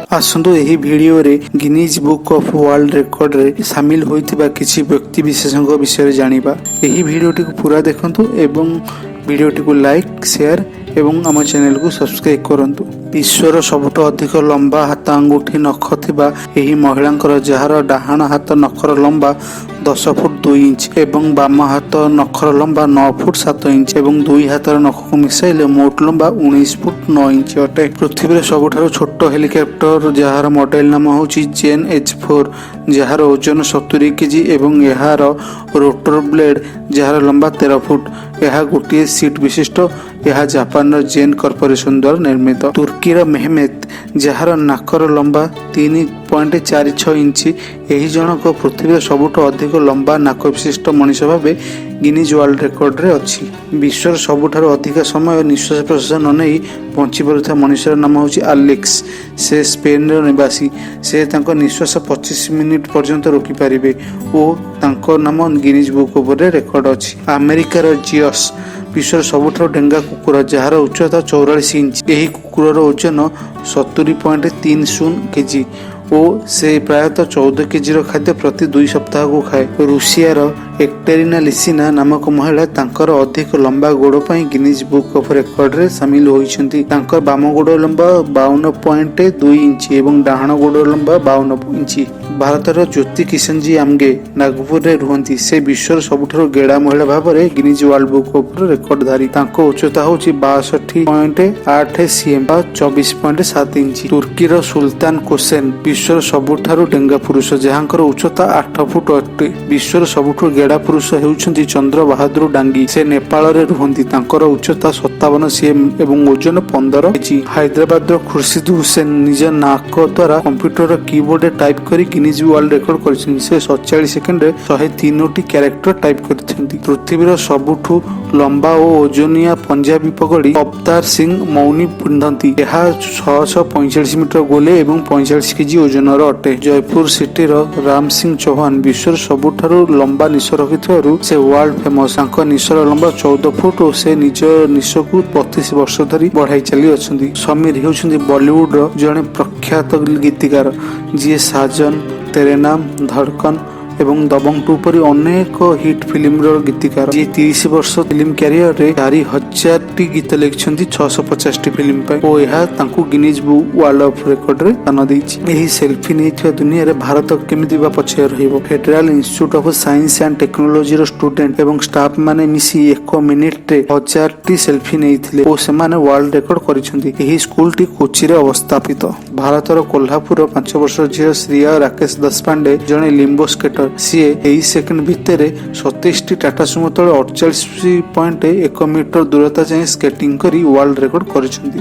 ଆସନ୍ତୁ, ଏହି ଭିଡ଼ିଓରେ ଗିନିଜ୍ ବୁକ୍ ଅଫ୍ ୱାର୍ଲଡ ରେକର୍ଡରେ ସାମିଲ ହୋଇଥିବା କିଛି ବ୍ୟକ୍ତି ବିଶେଷଙ୍କ ବିଷୟରେ ଜାଣିବା। ଏହି ଭିଡ଼ିଓଟିକୁ ପୁରା ଦେଖନ୍ତୁ ଏବଂ ଭିଡ଼ିଓଟିକୁ ଲାଇକ୍, ସେୟାର ଏବଂ ଆମ ଚ୍ୟାନେଲକୁ ସବସ୍କ୍ରାଇବ୍ କରନ୍ତୁ। ବିଶ୍ୱର ସବୁଠୁ ଅଧିକ ଲମ୍ବା ହାତ ଆଙ୍ଗୁଠି ନଖ ଥିବା ଏହି ମହିଳାଙ୍କର, ଯାହାର ଡାହାଣ ହାତ ନଖର ଲମ୍ବା 10 ଫୁଟ 2 ଇଞ୍ଚ ଏବଂ ବାମ ହାତ ନଖର ଲମ୍ବା 9 ଫୁଟ 7 ଇଞ୍ଚ ଏବଂ ଦୁଇ ହାତର ନଖକୁ ମିଶାଇଲେ ମୋଟ ଲମ୍ବା 19 ଫୁଟ 9 ଇଞ୍ଚ ଅଟେ। ପୃଥିବୀର ସବୁଠାରୁ ଛୋଟ ହେଲିକପ୍ଟର, ଯାହାର ମଡେଲ ନାମ ହେଉଛି ଜେନ୍ ଏଚ୍ 4, ଯାହାର ଓଜନ 70 କେଜି ଏବଂ ଏହାର ରୋଟର ବ୍ଲେଡ୍ ଯାହାର ଲମ୍ବା 13 ଫୁଟ। ଏହା ଗୋଟିଏ ସିଟ୍ ବିଶିଷ୍ଟ। ଏହା ଜାପାନର ଜେନ୍ କର୍ପୋରେସନ ଦ୍ୱାରା ନିର୍ମିତ। ତୁର୍କୀର ମେହମେତ, ଯାହାର ନାକର ଲମ୍ବା 3.46 ଇଞ୍ଚ। ଏହି ଜଣକ ପୃଥିବୀର ସବୁଠୁ ଅଧିକ ଲମ୍ବା ନାକ ବିଶିଷ୍ଟ ମଣିଷ ଭାବେ ଗିନିଜ୍ ୱାର୍ଲଡ ରେକର୍ଡରେ ଅଛି। ବିଶ୍ୱର ସବୁଠାରୁ ଅଧିକ ସମୟ ନିଶ୍ୱାସ ପ୍ରଶ୍ୱାସ ନ ନେଇ ବଞ୍ଚି ପାରୁଥିବା ମଣିଷର ନାମ ହେଉଛି ଆଲେକ୍ସ। ସେ ସ୍ପେନର ନିବାସୀ। ସେ ତାଙ୍କ ନିଶ୍ୱାସ 25 ମିନିଟ୍ ପର୍ଯ୍ୟନ୍ତ ରୋକିପାରିବେ ଓ ତାଙ୍କ ନାମ ଗିନିଜ୍ ବୁକ୍ ଉପରେ ରେକର୍ଡ ଅଛି। ଆମେରିକାର ଜିଅସ୍ ବିଶ୍ୱର ସବୁଠାରୁ ଡେଙ୍ଗା କୁକୁର, ଯାହାର ଉଚ୍ଚତା 44 ଇଞ୍ଚ। ଏହି କୁକୁରର ଓଜନ 70.30 କେଜି ଓ ସେ ପ୍ରାୟତଃ 14 କେଜିର ଖାଦ୍ୟ ପ୍ରତି 2 ସପ୍ତାହକୁ ଖାଏ। ରୁଷିଆର ଏକ୍ଟେରିନା ଲିସିନା ନାମକ ମହିଳା ତାଙ୍କର ଅଧିକ ଲମ୍ବା ଗୋଡ଼ ପାଇଁ ଗିନିଜ୍ ବୁକ୍ ଅଫ୍ ରେକର୍ଡରେ ସାମିଲ ହୋଇଛନ୍ତି। ତାଙ୍କ ବାମ ଗୋଡ଼ ଲମ୍ବା 52.2 ଇଞ୍ଚ ଏବଂ ଡାହାଣ ଗୋଡ଼ ଲମ୍ବା 52 ଇଞ୍ଚ। ଭାରତର ଜ୍ୟୋତି କିଶନଜୀ ଆମଗେ ନାଗପୁରରେ ରୁହନ୍ତି। ସେ ବିଶ୍ୱର ସବୁଠାରୁ ଗେଡ଼ା ମହିଳା ଭାବରେ ଗିନିଜ୍ ୱାର୍ଲଡ ବୁକ୍ ଅଫ୍ ରେକର୍ଡଧାରୀ। ତାଙ୍କ ଉଚ୍ଚତା ହେଉଛି 62.8 ସିଏମ୍ ବା 24.7 ଇଞ୍ଚ। ତୁର୍କୀର ସୁଲତାନ କୋସେନ ବିଶ୍ୱର ସବୁଠାରୁ ଡେଙ୍ଗା ପୁରୁଷ, ଯାହାଙ୍କର ଉଚ୍ଚତା 8 ଫୁଟ ଅଟେ। ବିଶ୍ୱର ସବୁଠୁ ଗେଡ଼ା ପୁରୁଷ ହେଉଛନ୍ତି ଚନ୍ଦ୍ର ବାହାଦୁର ଡାଙ୍ଗି। ସେ ନେପାଳରେ ରୁହନ୍ତି। ତାଙ୍କର ଉଚ୍ଚତା 57 ସିଏମ୍ ଏବଂ ଓଜନ 15 କେଜି। ହାଇଦ୍ରାବାଦର ଖୁର୍ସିଦ ହୁସେନ ନିଜ ନାକ ଦ୍ୱାରା କମ୍ପ୍ୟୁଟର କିବୋର୍ଡରେ ଟାଇପ୍ କରି ଗିନିଜ୍ ୱାର୍ଲଡ ରେକର୍ଡ କରିଛନ୍ତି। ସେ 47 ସେକେଣ୍ଡରେ 103ଟି କ୍ୟାରେକ୍ଟର ଟାଇପ୍ କରିଛନ୍ତି। ପୃଥିବୀର ସବୁଠୁ ଲମ୍ବା ଓ ଓଜନିଆ ପଞ୍ଜାବୀ ପଗଡ଼ି ଅବତାର ସିଂ ମୌନି ପିନ୍ଧନ୍ତି। ଏହା 645 ମିଟର ଗୋଲେ ଏବଂ 45 କେଜି ଓଜନର ଅଟେ। ଜୟପୁର ସିଟିର ରାମ ସିଂ ଚୌହାନ ବିଶ୍ୱର ସବୁଠାରୁ ଲମ୍ବା ନିଶ ରଖିଥିବାରୁ ସେ ୱାର୍ଲଡ ଫେମସ। ତାଙ୍କ ନିଶର ଲମ୍ବା 14 ଫୁଟ ଓ ସେ ନିଜ ନିଶକୁ 32 ବର୍ଷ ଧରି ବଢାଇ ଚାଲି ଅଛନ୍ତି। ସମୀର ହେଉଛନ୍ତି ବଲିଉଡର ଜଣେ ପ୍ରଖ୍ୟାତ ଗୀତିକାର, ଯିଏ ସାଜନ, ତେରେ ନାମ, ଧଡ଼କନ ଏବଂ ଦବଙ୍ଗ 2 ପରି ଅନେକ ହିଟ୍ ଫିଲ୍ମର ଗୀତିକାର, ଯିଏ 30 ବର୍ଷ ଫିଲ୍ମ କ୍ୟାରିୟରରେ 4000ଟି ଗୀତ ଲେଖିଛନ୍ତି 650ଟି ଫିଲ୍ମ ପାଇଁ ଓ ଏହା ତାଙ୍କୁ ଗିନିଜ୍ ବୁକ୍ ୱାର୍ଲଡ ଅଫ୍ ରେକର୍ଡରେ ସ୍ଥାନ ଦେଇଛି। ଏହି ସେଲ୍ଫି ନେଇଥିବା ଦୁନିଆରେ ଭାରତ କେମିତି ବା ପଛରେ ରହିବ? Federal institute of science and ଟେକ୍ନୋଲୋଜିର ଷ୍ଟୁଡେଣ୍ଟ ଏବଂ ଷ୍ଟାଫ ମାନେ ମିଶି ଏକ ମିନିଟରେ 1000ଟି ସେଲ୍ଫି ନେଇଥିଲେ ଓ ସେମାନେ ୱାର୍ଲଡ ରେକର୍ଡ କରିଛନ୍ତି। ଏହି ସ୍କୁଲଟି କୋଚିରେ ଅବସ୍ଥାପିତ। ଭାରତର କୋଲ୍ହାପୁରର 5 ବର୍ଷର ଝିଅ ଶ୍ରିୟା ରାକେଶ ଦେଶପାଣ୍ଡେ ଜଣେ ଲିମ୍ବୋ ସ୍କେଟର। ସିଏ 23 ସେକେଣ୍ଡ ଭିତରେ 27ଟି ଟାଟା ସୁମୋ ତଳେ 48.1 ମିଟର ଦୂରତା ଯାଏଁ ସ୍କେଟିଂ କରି ୱାର୍ଲଡ ରେକର୍ଡ କରିଛନ୍ତି।